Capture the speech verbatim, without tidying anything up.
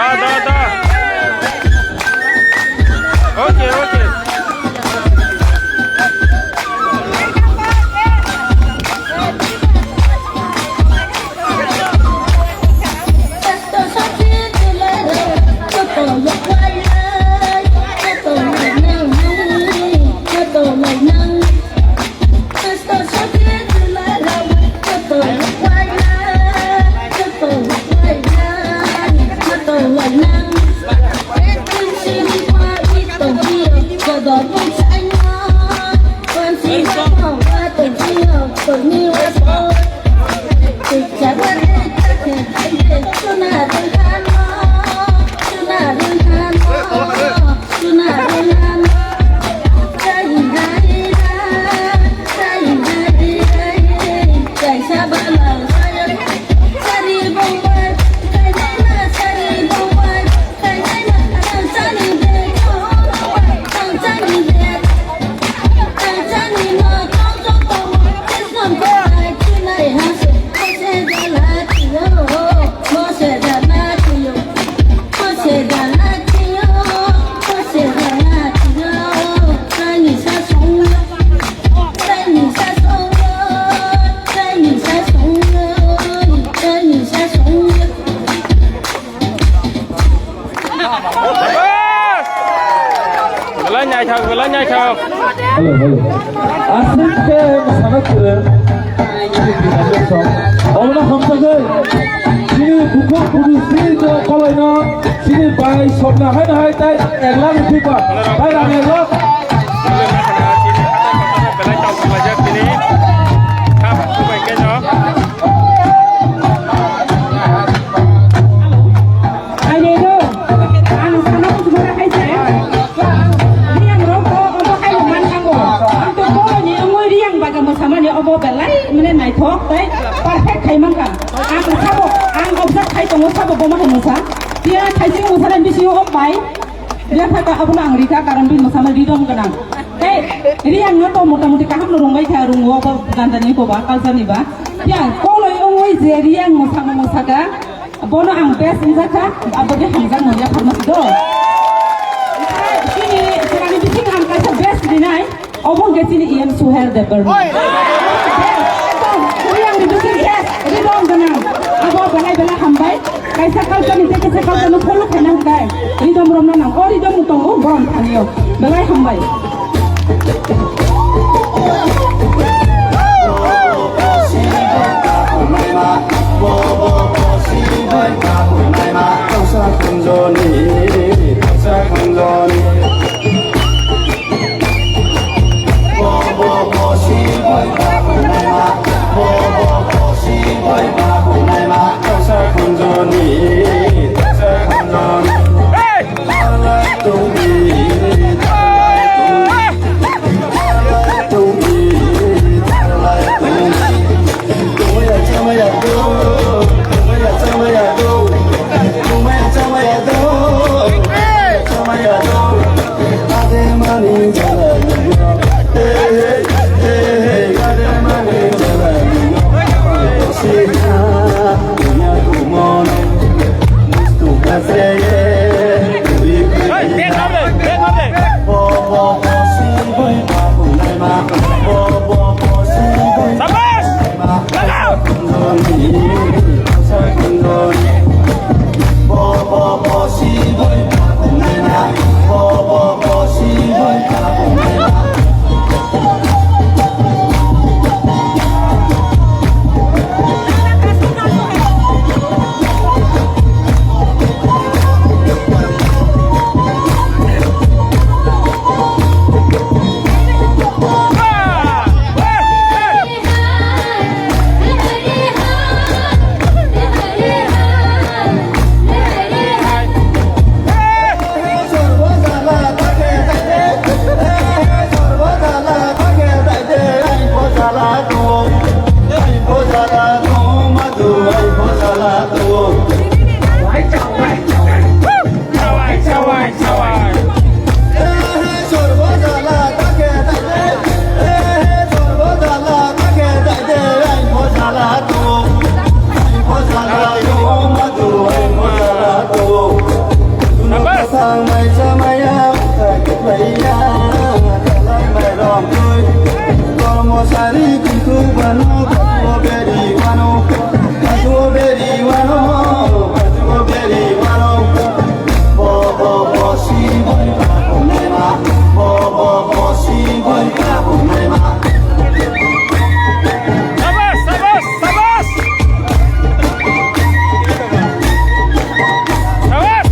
Da, da. Okay, okay. Belai naithok, belai naithok. Hello, hello. Aswk khe mwsana kwrwng. Omono hamjagwi chini bukhuk budu sri no kolaino chini bai sokna haino hai tai ek lakh ruphi ba. Bai rang ek lakh. Belai tongthok laijak tini. Khap kubai khe no. Aireno, ang sana bujmara hai se. Riyang rok to omo hai man kango. Ang to kolo ni omo riyang baga mosamani omo belai mane naithok tai perfect khai manka. Ang sabo, ang observe khai tongo sabo bomo hai mosa. Tiya khai sing mosa rai bisi o pai. Biya thaka abono ang rika karon bini mosama ridom gwnang. Tei riyang no to mota moti kaham no rungbai kha rungo bo ganda ni ko ba culture ni ba. Biya kolo ongoi je riyang mosama mosaka. Bono ang best wngjakha, abo khe hamjakmung yapharma si do. Chini chwrani bising ang kaisa best rinai, obo hwnkhe chini E M Suhel Debbarma. Ekdom, chini ang bising best, ridom gwnang. Abo belai belai hambai. Kaisa culture ni tei kaisa culture no follow khaina hwnkhe ridom romna nang. O ridom no tongo, borom thani o. Belai hambai. Ang mai cha maya, uta khe maya, kalai mai rom tui. Kormo sari kuku bano, katuo beri wano, katuo beri wano, katuo beri wano. Bo, bo, bo, si, boi, ba, bo, me, ma. Bo, bo, bo, si, boi, ba, bo, me, ma. Sabas, sabas, sabas! Sabas!